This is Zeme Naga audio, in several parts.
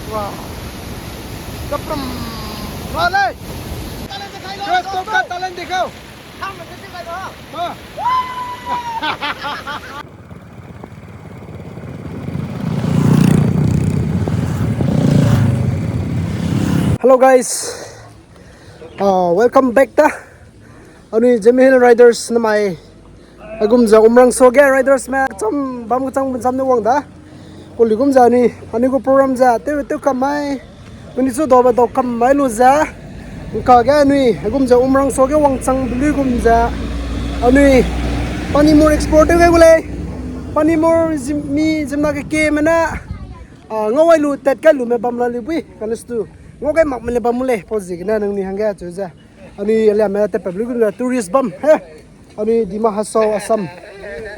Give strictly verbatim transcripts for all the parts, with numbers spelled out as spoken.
वाह। कपड़म वाले। Talent दिखाई लो, Guys, दोस्तों। सबका talent दिखाओ। हम कैसे दिखाई लो? हाँ। Hello guys, uh, welcome back da. Anui Zeme Hill Riders namai. Agum ze Umrangso ge riders me kecham bam kecham bam cham ne wang da. Kuli gum ze anui, anui gu program ze tew tew kam mai. Mini chu dau be dau kam mai lu ze. Ngka ge anui, agum ze Umrangso ge wangchang belu gum ze. Anui Panimur explore tew ge gu lei. Panimur zim, mi zimna ke ke me ne. Ah, ngau ai lu tat kai lu me bam la li bui. Kane stu. Ngau kai mak me le bam mu lei. Pau ziegene nangnui hangge chu ze. Anui alia me tat pe belu gum ze tourist bam. He. Anui Dima Hasao, Assam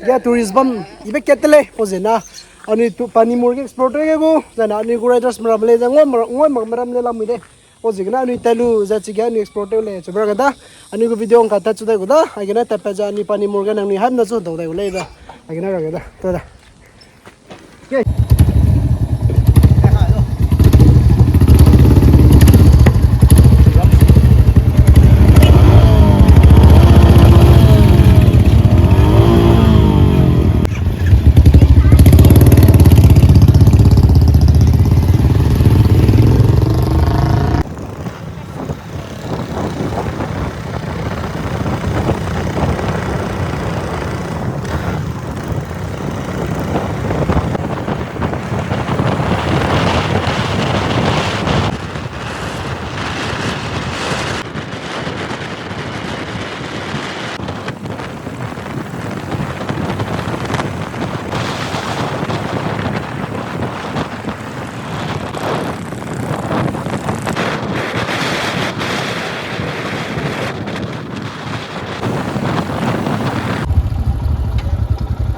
ge tourist bam ibe kat te lei, pau ziegene. Anui tu Panimur ge explore tew ge gu, zai ne anui gu riders meram lei, zai ngoi mer-, ngoi mak meram lei lamui de. Pau ziegene anui tat lu, zai chige anui explore tew lei, chu ber ga da. Anui gu video ngka tat chu dai gu da, aigene tat pe ze anui Panimur ge nangnui haimna chu dau dai gu lei da. Aigene ra ga da, to da. Okay.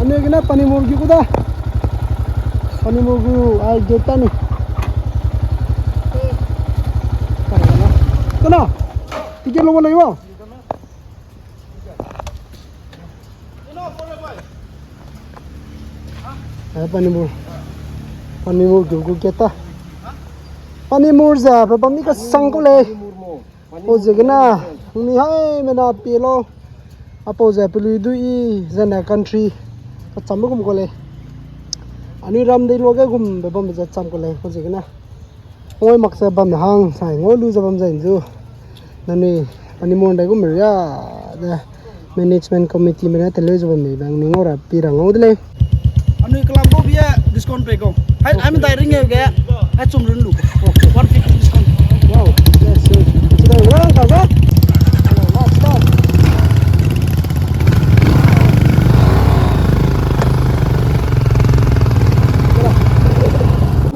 Anui gene Panimur gi gu da. Panimur gu ai gate ta ni. Kena? Ticket lobo lei o. Eh, Panimur. Panimur gu gu gate ta. Panimur ze pe bam mi kasang ku lei. Pau ziegene, mi haimena pie lau. Apau ze pelui du i, zene country kacham gum ku lei. Anui ram dei luage gum be bam ze cham ku lei, pau ziegene. Ngoi mak ze bam hang, sai ngoi lu ze bam zai nzu. Nanui, Panimur dai gum ria, de. Management committee me ne teleu ze bam mei bang ni ngau ra pi ra ngau de lei. Anui kelam bau bia discount pei kau. Hai, hai medai ring ge, hai chum run lu. One fifty discount. Wow, yes, yes. Sudah orang kau, kan? Hello, last stop.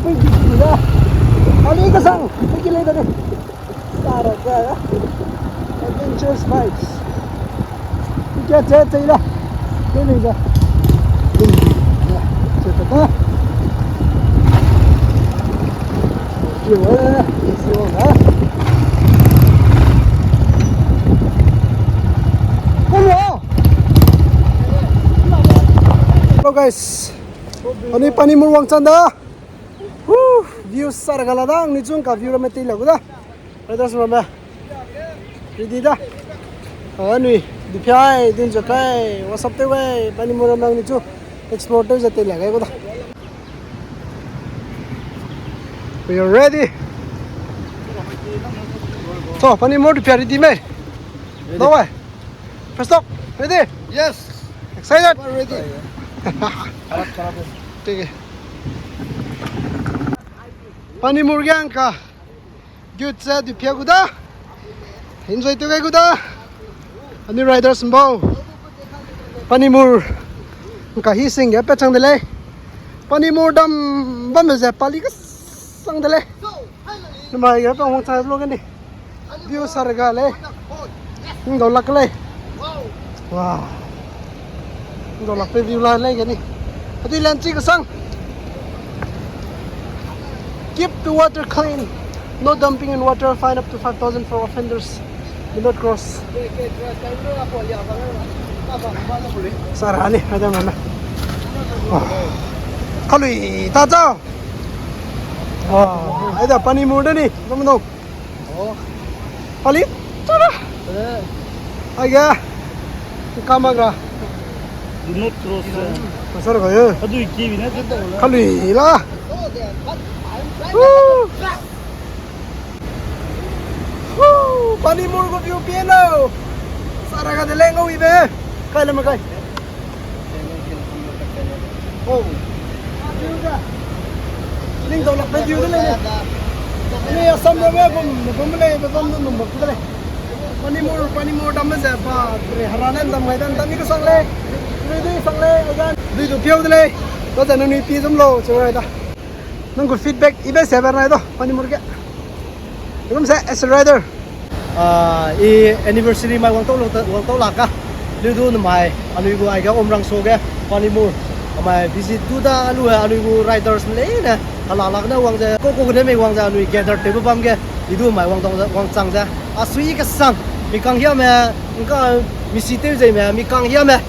Pergi sini dah. Kali kesang, pergi lagi tadi. Saraka, adventurous vibes. Ticket che che la. Che le ja. Che ta ta. Che wa, che wa. Come on. Hello guys. Ani Panimur wangchang da. Woo! View sar ga la da, ni chung ka view ramme tei la gu da. Riders ramme. Ready da. Anui, di piai, din jo kai, WhatsApp te wei, Panimur ramme ni chu explore te ze tei la gai gu da. We are ready. So, Panimur di piai ready me? Ready. No way. First stop, ready? Yes. Excited? We're ready. ठीक है। Panimur ge ngka. Good se du pia gu da. Enjoy tew gai gu da. Ani riders mbau. Panimur. Ngka hi sing ge pe chang de lei. Panimur dam bam ze pali kasang de lei. Namai ge pe hong chai vlog ni. View sar ga lei. Ning dau lak lei. Wow. Ning dau lak pe view la lei ge ni. Adi lan chi kasang. Keep the water clean. No dumping in water. Fine up to five thousand for offenders. Do not cross. Sar ani, ada mana. Kalui ta chao. Wow. Ai da, Panimur da ni, bam dong. Oh. Pali? Tara. Eh. Ai ga. Kamagra. Do not cross. Pasar ga ye. Adu iki bi na. Kali la. Woo. Woo. Panimur gu view pie lau. Sara ga de leng au ibe. Kai le ma kai. Oh. Ning dau lak pe view de lei. Ni Assam ra me bum, bum lei, bum bum bum de lei. Panimur, Panimur dam me ze pa, re hara nen dam gai dan dam ni ka sang lei. Dui dui sang lei, agan. Dui du piau de lei. Ba ze nang ni pi zum lo, che rai da. Nang gu feedback ibe se ba rai da, Panimur ge. Rum se as a rider. Ah, i anniversary mai wang tau lo, wang tau lak ka. Liu du namai, anui gu ai ga Umrangso ge, Panimur. Amai visit du da lu, anui gu riders leine, ala lak ne wang ze, ko ko ne mei wang ze, anui gather tew bam ge, i du mai wang tau, wang chang ze. A sui ka sang, mi kang hia me, nka mi si tew ze me, mi kang hia me.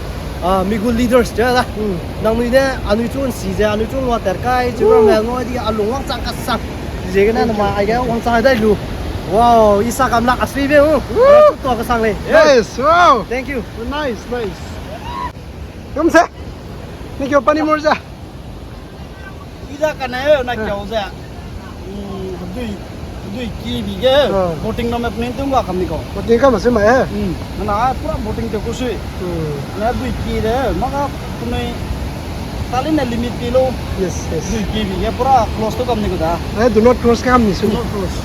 Ah, mi gu leaders te da. Hmm. Nangnui ne, anui chu nsi ze, anui chu ngua ter kai, chu me ngua di a lung wang chang ka sang. Ziegene namai ai ge wang chang dai lu. Wow, i sa kam lak a sui be, uh. Woo! Tua ka sang lei. Nice, wow. Thank you. Nice, nice. Rum se. Thank you, Panimur ze. Ida ka na, na kiau ze. Hmm, dui, dui ki bi ge. Ah. Boating na me pnin tung ga kam ni ko. Boating kam se mai, eh? Hmm, na pura boating te ku sui. Hmm. Na dui ki de, maka kunui tali na limit pi lo. Yes, yes. Dui ki bi ge pura close to kam ni ko da. Eh, do not cross kam ni su. Do not cross.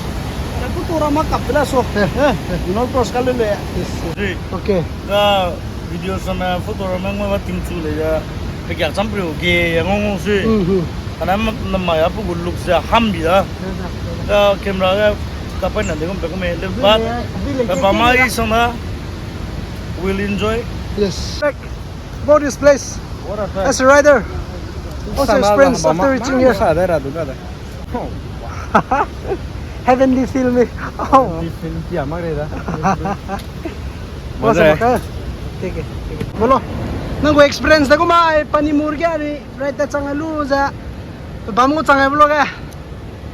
Na ku tura ma kap la so. Eh. Eh, do not cross ka le le. Yes, yes. Dui. Okay. Ga video sa me photo ra me ngoi wa ting chu le ya. Pe kya cham prio ge ya ngong ngong sui. Mhm. Kana ma, na ma ya pu gu look ze ham bi da. Ka camera ga ka pai na de gum pe gum e. But, but ba ma i sang na, we'll enjoy. Yes. Like, about this place. What a fact. As a rider, what's your experience after reaching here? Sa da ra du ga da. Oh. Heavenly feel me. Oh. Heavenly feel kia mak re da. What's up, okay? Take it, take it. Bolo. Nang gu experience da gu mai Panimur ge ni ride ta chang lu ze. Bam gu chang ai bolo ge.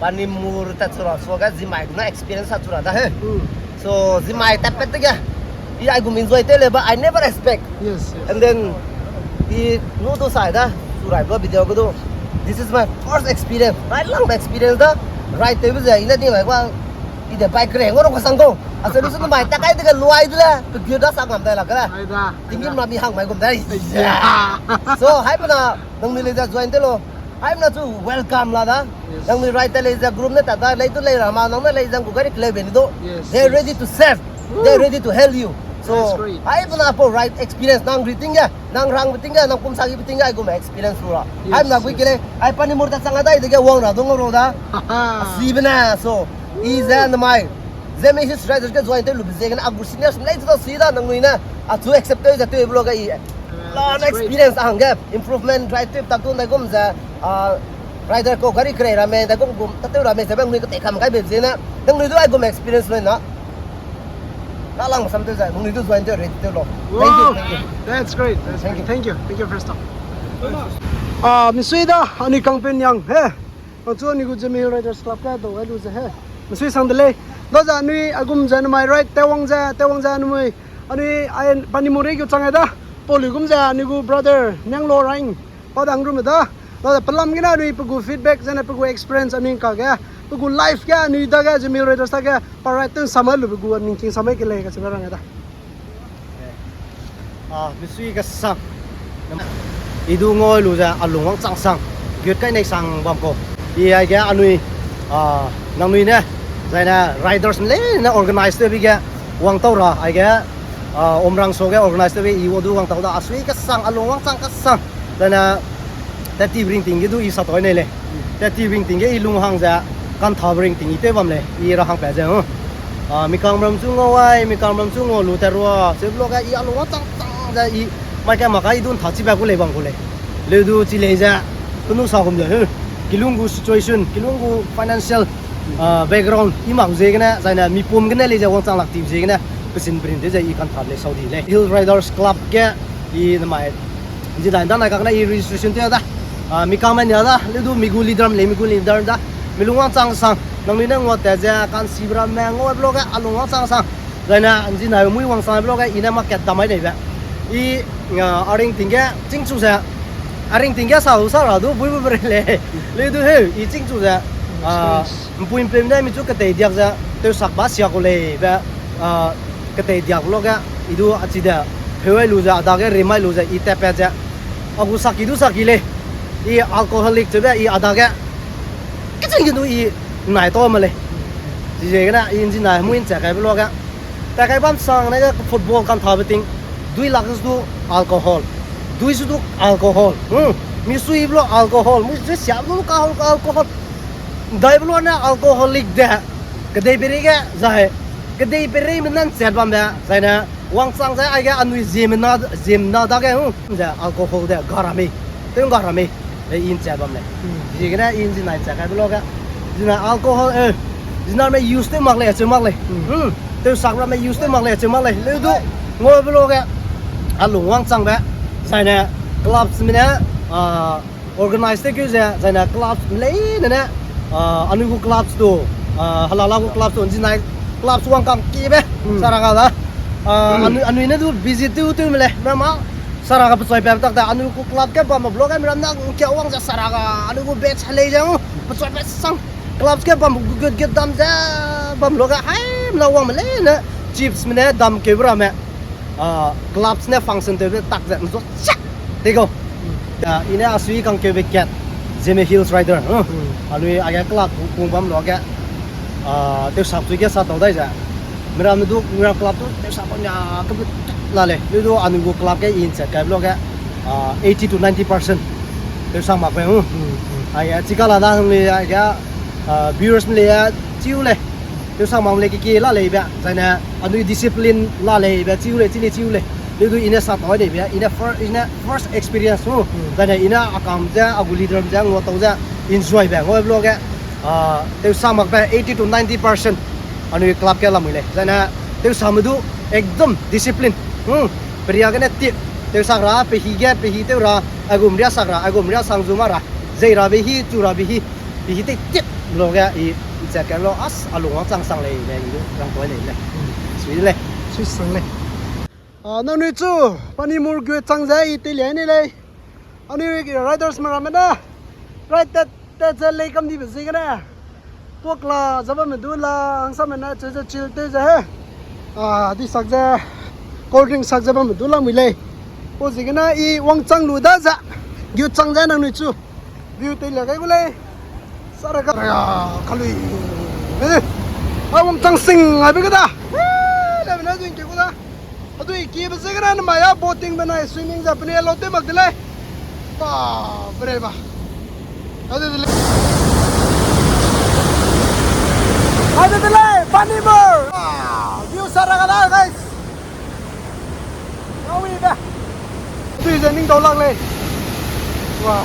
Panimur ta chura so ga zimai na experience a chura da he. Hmm. So zimai ta pet ga. I ai gum enjoy te le ba I never expect. Yes, yes. And then, i nu du sai da, surai blo video gu du. This is my first experience. Ride lang experience da. Ride te bu ze, i na di mai kwa, i de bike re ngoro ka sang ko. Asa lu su mai ta kai de ga luai de le. Pe gyu da sa ngam dai la ka le. Ai da. Tingim ra mi hang mai gum dai. Yeah. So, hai pa na, nang mi le da join te lo. Hai pa na chu welcome la da. Yes. Nang mi ride te le ze group ne ta da, lei tu lei ra ma, nang ne lei zang gu gari kleu be ni do. Yes, yes. They're ready to serve. Woo! They're ready to help you. So, that's great. Hai pa na po ride experience nang ri ting ga. Nang rang beting ga, nang kum sagi beting ga, ai gum experience lu ra. Yes, yes. Ai na gui kele, ai Panimur ta chang a dai de ge wang ra dong ro da. Asi bena, so, i ze namai. Zeme Hills Riders ge join te lu be ze gen a gu seniors lei ta si da nang nui na. A chu accept te ze te blo ga i. Yeah, that's great. La na experience a hang ge improvement ride trip ta tu na gum ze, ah, rider ko gari kre ra me, da gum gum ta te ra me, ze bang nui ka te kam kai be ze na. Nang nui du ai gum experience lu na. Ka lang sam te zai, nang ni du join te ready te lo. Thank you, thank you. Wow. That's great. That's great. Thank you. Thank you. Thank you, first off. Ah, misui da, ani kang pen yang, he. Ang chu ani gu Zeme Hill Riders Club ka do, ai lu ze, he. Misui sang de lei. Da za ani agum ze namai ride, te wang ze, te wang ze namai. Ani, ai, Panimur re gu chang ai da. Poli gum ze ani gu brother, Nianglo Raing. Pa dang rum da. Lada pelam gene anui pe gu feedback, zene pe gu experience anui ka ge, pe gu life ge anui dage, Zeme Hill Riders dage, pa ride ten samai lu pe gu anui king samai ke lei ka chebe rang da. Ah, misui ka sang. I du ngoi lu ze a lung wang chang sang. Gut kai nei sang bam ko. I ai ge anui, ah, nang nui ne, zaine riders leine organize te bi ge, wang tau ra, ai ge, ah, Umrangso ge organize te bi, i wa du wang tau da, a sui ka sang, a lung wang chang ka sang. Dana, tati bring ting ge du i sa toi nei lei. Tati bring ting ge i lung hang ze, kan tha bring ting i te bam lei, i ra hang pe ze, huh. Ah, mi kang ram chu ngau ai, mi kang ram chu ngau lu te rua, se blo ga i a lung wang chang chang ze i, mai ka ma ka i dun tha chi ba ku lei bang ku lei. Leu du chi lei ze, kenu sa gum ze, huh. Kilung gu situation, kilung gu financial, ah, background, i mak ze gene, zaine mi pum gene lei ze wang chang lak ti ze gene, pesin bring de ze i kan tha lei sau di lei. Hill Riders Club ge, i namai, Ji dai da nai kak na i registration te da. Ah, mi kang me nia da, le du mi gu leader le mi gu leader da. Mi lung wangchang sang, nangnui ne ngua tat ze, kansibe ramme ngau vlog ge, a lung wangchang sang. Zaine, nzinai mui wangchang vlog ge, i ne market dam ai deibe. I, a, a ringting ge, chîngchu ze, a ringting ge sa lu sa ra du, bui bui bere lei. Leu du heu, i chîngchu ze, a, mpui mpeume ne mi chu ketei diak ze, tewsak ba sia ku lei be, a, ketei diak vlog ge, i du a chi de, pheu ai lu ze, a dage rim ai lu ze, i tat pat ze, a gu saki du saki lei. I alcoholic chebe, i a dage, keching ge du i nai tau ma lei. Chizegene, i nzinai mui nchat kai vlog ge. Tat kai bam sang ne ge football kan thabe ting. Dui lak su du alcohol. Dui su du alcohol. Hmm. Mi sui vlog alcohol. Mi sui sia vlog alcohol, alcohol. Dai vlog ne alcoholic de. Kedei peri ge zai. Kedei peri me nan chat bam be. Zaine. Wangchang ze aige anui ziemmena, ziemmena dage, hmm, ze alcohol de, ga ra mei. Tew ga ra mei. E i nchat bam lei. Hmm. Ziegene i nzinai nchat kai vlog ge. Zinai alcohol, eh, zinai me use tew mak lei, cheu mak lei. Hmm. Hmm. Tewsak ramme use tew mak lei, cheu mak lei. Leu du, ngau vlog ge. A lung wangchang be. Zaine, clubs me ne, ah, organize te keu ze, zaine clubs leine ne, ah, anui gu clubs tu, ah, halala gu clubs tu, nzinai clubs wangkang kibe, hmm, saraga da. Ah, hmm, anui, anui ne du visit tu tu mele, mama, saraga pechoi pe tak ta, anui gu club ge bam vlog ge, miram na kia wang ze saraga, anui gu batch helei ze, pechoi pe sang, clubs ge bam gu gut gut dam ze, bam vlog ge, hai, mla wang mele ne, chips me ne, dam keu ramme. Ah, clubs ne function tewbe tak ze nzo chak de kau. Ah, i ne a sui kangkeube kat, Zeme Hills Rider, huh? Hmm. Anui age club pu-, pung bam lo ge, ah, tewsak sui ge sa tau dai ze. Miram du, miram club du tewsak bam ya, kebu la lei. Leu du anui gu club ge i nchat kai vlog ge, ah, eighty to ninety percent tewsak mak pe, huh? Hmm, hmm. Ai, ah, chika la da hang lei, ai, ah, viewers me lei, ah, chiu lei. Tewsak mak lei keke la lei be, zaine anui discipline la lei be, chiu lei, chi lei, chiu lei. Leu du i ne sa tau dei be, i ne fir-, i ne first experience, hmm, zaine i ne a kam ze, a gu leader ze, ngua tau ze, enjoy be, ngau vlog ge, ah, tewsak mak be eighty to ninety percent. Anui club ge lamui lei. Zaine tewsak me du, ekdom discipline. Hmm, peria gene tip. Tewsak ra, pehi ge, pehi tew ra, aigum ria sak ra, aigum ria sang zu ma ra. Zei ra be hi, chu ra be hi. Pi hi tei tip lo ge i nchat kai lo as a lung wangchang sang lei le, i du rang toi lei le. Hmm. Sui lei. Sui sang lei. Ah, nangnui chu, Panimur gu chang ze i teilia ni lei. Anui riders me ramme ne. Ride tat, tat ze lei kam dibe ziegene. Puak la, ze bamme du la, hangsame ne, cheu ze chill tew ze he. Ah, di sak ze, cold drink sak ze bamme du lamui lei. Pau ziegene i wangchang lu da ze. Gu chang ze nangnui chu. View teilia gai gu lei. Saraga, ya, kalui. Eh, a wangchang sing ai be ga da. Eh, le be na ding ke gu da. A dui ki be ze ga na mai a boating be na swimming za pe ne lo te mak de lei. Ba, bre ba. A de de lei. A de de lei, Panimur. Ah, view saraga da, guys. Ngaui be. Tui ze ning dau lak lei. Wow.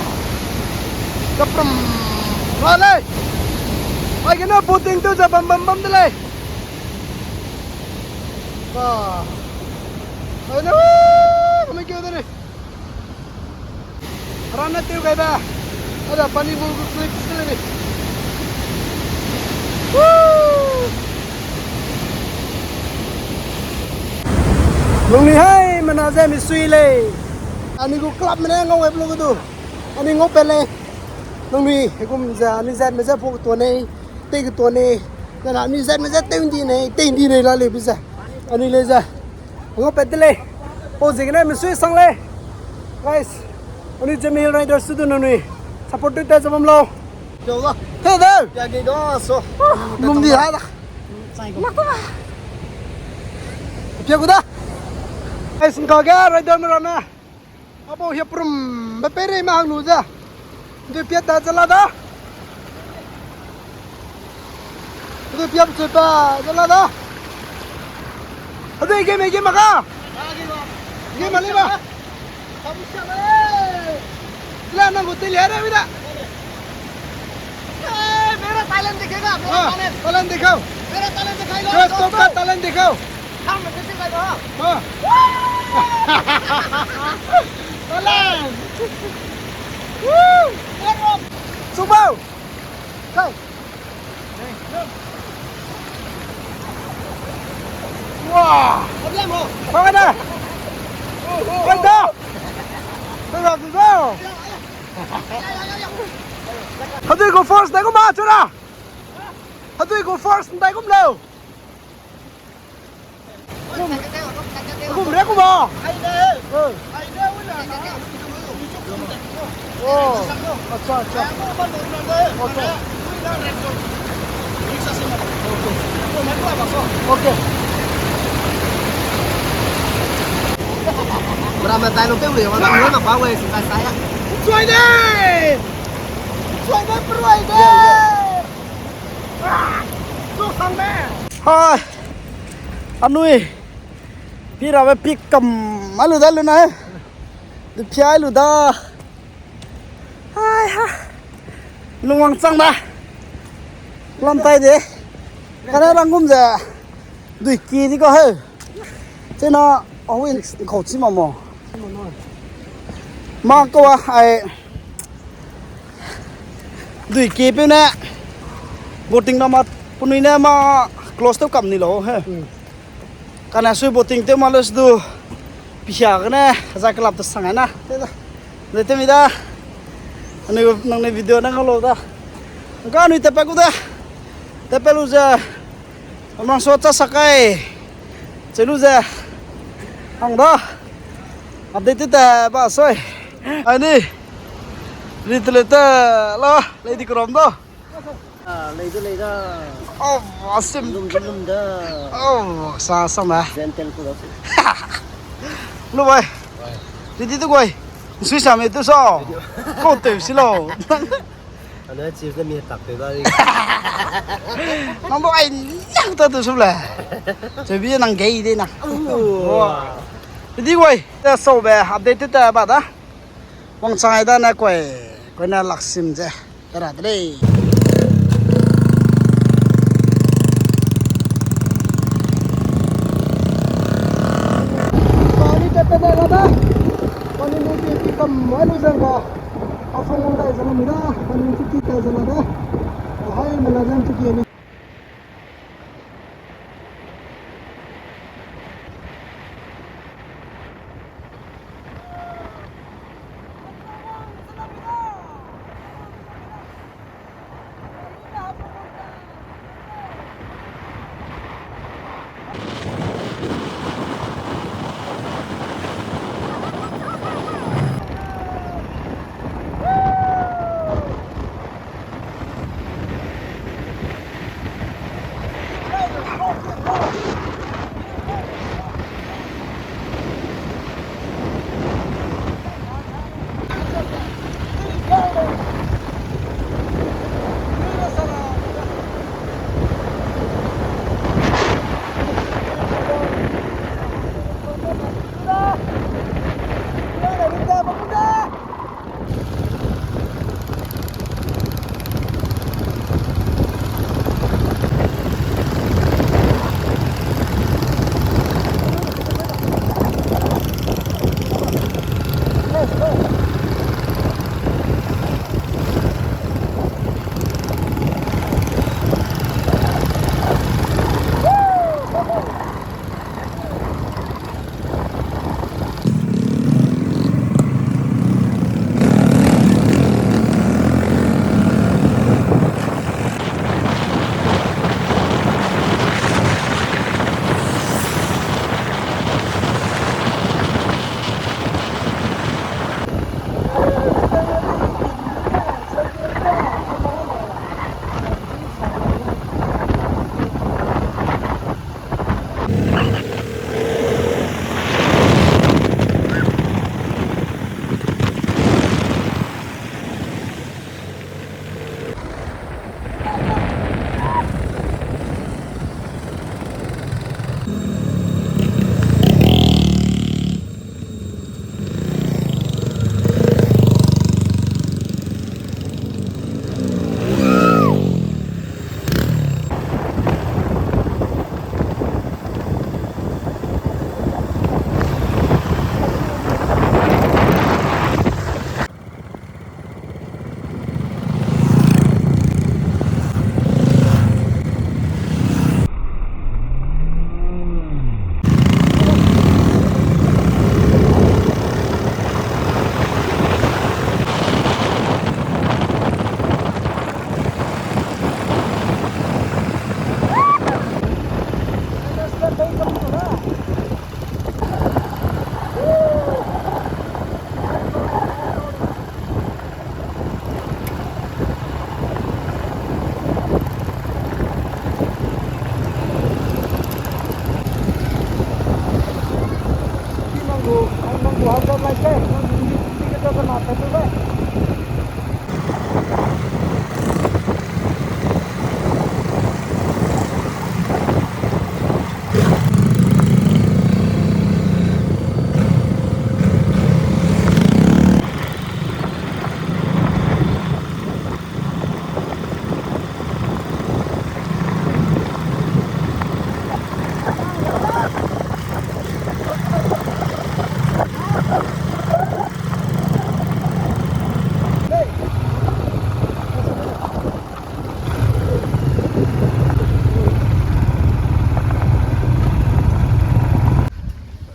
Kaprum. Wa lei. Ai gene boating tu ze bam bam bam de lei. Wa. Ai na. Kami keu de lei. Rana teu gai ba. Ada Panimur gu clip sele ni. Woo! Lungni hai mana ze mi sui lei. Ani gu club mene ngau web lo gu du. Ani ngau pe lei. Lungni gum ze ani zat me ze pok to nei. Tei gu to nei. Nana ani zat me ze tei ndi nei, tei ndi nei la lei bi ze. Ani lei ze. Ngo pet de lei. Pau ziegene mi sui sang lei. Guys, anui Zeme Hill Riders tu du nanui support tew tat ze bam lau. Yo da. Hey da. Ya ge ga so. Mum di ha da. Mak ta. Pia gu da. Guys, ngka ge rider me ramme. Abo hia prum be pere ma hang lu ze. Ndu piat da ze la da. Ndu piat ze pa ze la da. Ade game game ka. Game le ba. La nang ko te le re da. ए, मेरा talent दिखेगा, मेरा हाँ, talent। Talent दिखाओ। मेरा talent दिखाई लो, दोस्तों दोस्तों। का talent दिखाओ। हम किसी का हाँ। हाँ। Talent। Woo! Sumo। Hey। Wow! Kau da! Kau da! Kau da, kau da! Hadui gu first dai kum ma, chura! Hadui gu first dai kum lau! Kum re kum ma? Oh, अच्छा, अच्छा। OK। OK। Bra ma tai lo pe ule, wa na pa we si sai sai ya. Choi de! Choi de, choi de! Hai. Anui. Pi rabe pi kam alu da lu na. Dupia alu da. Hai ha. Lungwang chang da. Lam tai de. Kane rang gum ze. Dui ki di ko he. Chena awin khau chi ma mo. Ma ko wa ai. Dui ki pe ne. Boating na ma punui ne ma close tew kam ni lo he. Kane sui boating tew ma le su du. Pihia gene za kelap te sang ai na. Te da. Ze te mi da. Ani nang ne video nang lo da. Ga nui te pa gu da. Te pa lu ze. Amang so cha sakai. Che lu ze. Ang da. Update te ba soi. Ani. Ri te le te la. Lei di krom da. Ah, lei de, lei da. Oh, asim. Lum de, lum da. Oh, sa, sa ma. Gentle ku da. Lu bai. Bai. Di di tu goi. Sui sa me tu so. Video. Ko te si lo. Ana chief ne mi tak pe ba ri. Nang bo ai nang ta tu su le. Che bi nang gei de na. Oh. Di goi. Ta so be update ta ba da. Wangchang ai da ne koi. Koi na laksim ze. Tara de lei. Pani te pe dai la da. Pani mu ti ti kam ai lu zang ga. A phone dai zang mi da. Pani ti ti ta zang la da. Hai me la zang ti ki ni.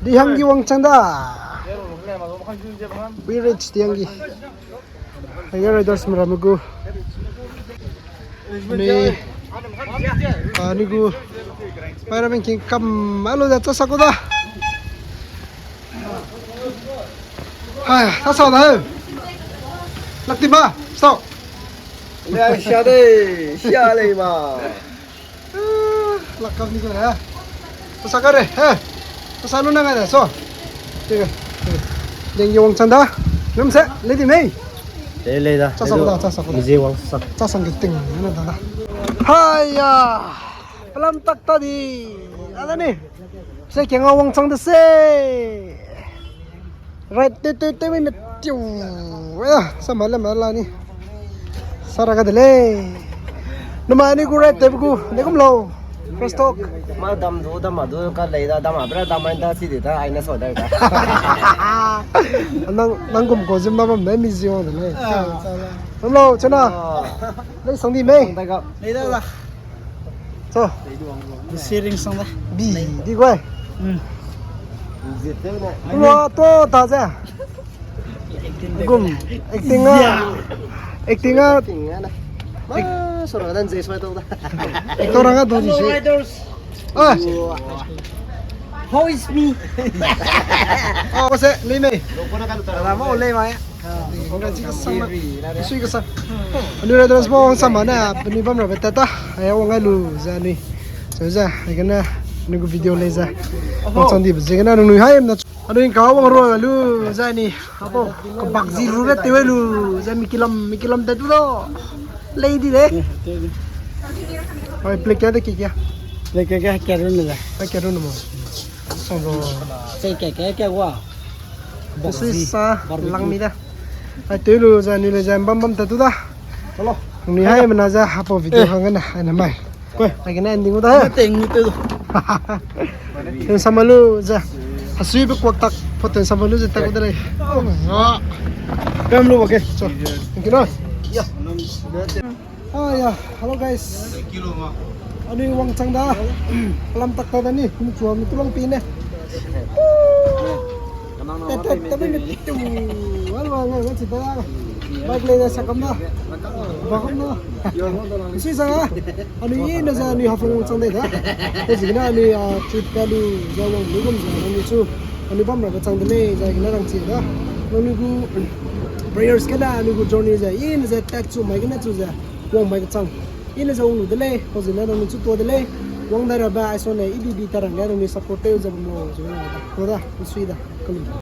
Ihanggi wangchang da. We reach Tianggi. Haiga riders meramme gu. Ni, ah, ni gu. Paira bengking kam alo da chasa ko da. Hai, chasa da. Lak ti ba, stop. Ya, sia de, sia lei ma. Ah, lak kam ni ko da. Chasa ka re, he. Chasa lu na nga da, so. Tiga. Deng yong chanda. Num se, lei di mei. Lei, lei da. Chasa ko da, chasa ko da. Mizi wang sa. Chasa ngi ting, na da da. Haiya. Pelam tak ta di. Ada ni. Se kenga wangchang de se. Right, te, te, te, mi, mi, tiu. Ya, sama le, ma la ni. Sara ka de lei. Numa ni gu right te gu, ne gum lo. First talk. Ma dam du, dam a du, ka lei da, dam a bra, dam a da, si di da, ai na so da da. Nang, nang gum ko zim na bam de, mi zi wang de lei. Ah. Gum lo, chena. Ah. Lei sang di mei. Sang da ga. Lei da da. So. Sharing song da. Bi, di guai. Hmm. Wa to ta ze. Gum, acting a. Yeah. Acting a. Acting a na. Ma, so ra dan je so to da. Actor rang a do di se. Hello, riders. Ah. How is me? Ah, wase, lei mei. Ra mo lei mai. Sui ka sang. Anui riders bo wang sama ne, penui bam rabe tat ta. Ai wang ai lu ze anui. So ze, ai gene, anui gu video lei ze. Wang chang di be ze gene, anui hai mna. Anui ka wang ro lu ze anui. Apo, ka bak zi ru be te we lu ze mi kilam, mi kilam te tu do. Lei di de. Ai, play kya de ki kya. Play kya kya kya ru ne le. Ai kya ru ne mo. Sang ro. Sei kya kya kya wa. Sui sa, lang mi da. Ai, tei lu ze, ni le ze, bam bam ta tu da. Hello. Ni hai mena ze, hapo video hang na, ai na mai. Koi. Ai kena ending da. Teng ni tu. Ten sama lu ze. Hasui be kuak tak, po ten sama lu ze tak da lei. Kam lu, okay. So, thank you, no? Yeah. Ah, ya, hello guys. Anui wangchang da. Pelam tak ta da ni, mi chua mi tulang pi ne. Tet, tet, tet, mi tu. Wal wal ngai, ngai, chita. Bike le da sakam da. Bakam da. Sui sa ga. Anui i na za anui Haflong wangchang de da. Te zigna anui, ah, trip ka lu za wang lu gum za anui chu. Anui bam ra ba chang de lei, za gina rang chi da. Anui gu prayers ke la anui gu journey za. I na za tat chu mai gina chu za. Wang mai kechang. I ne ze wang lu de lei, hau zene nangnui chu tua de lei. Wang dai rabe, aisone, I B B ta rangge nangnui support tew ze bam lau, zene da. Ko da, I sui da, kalum.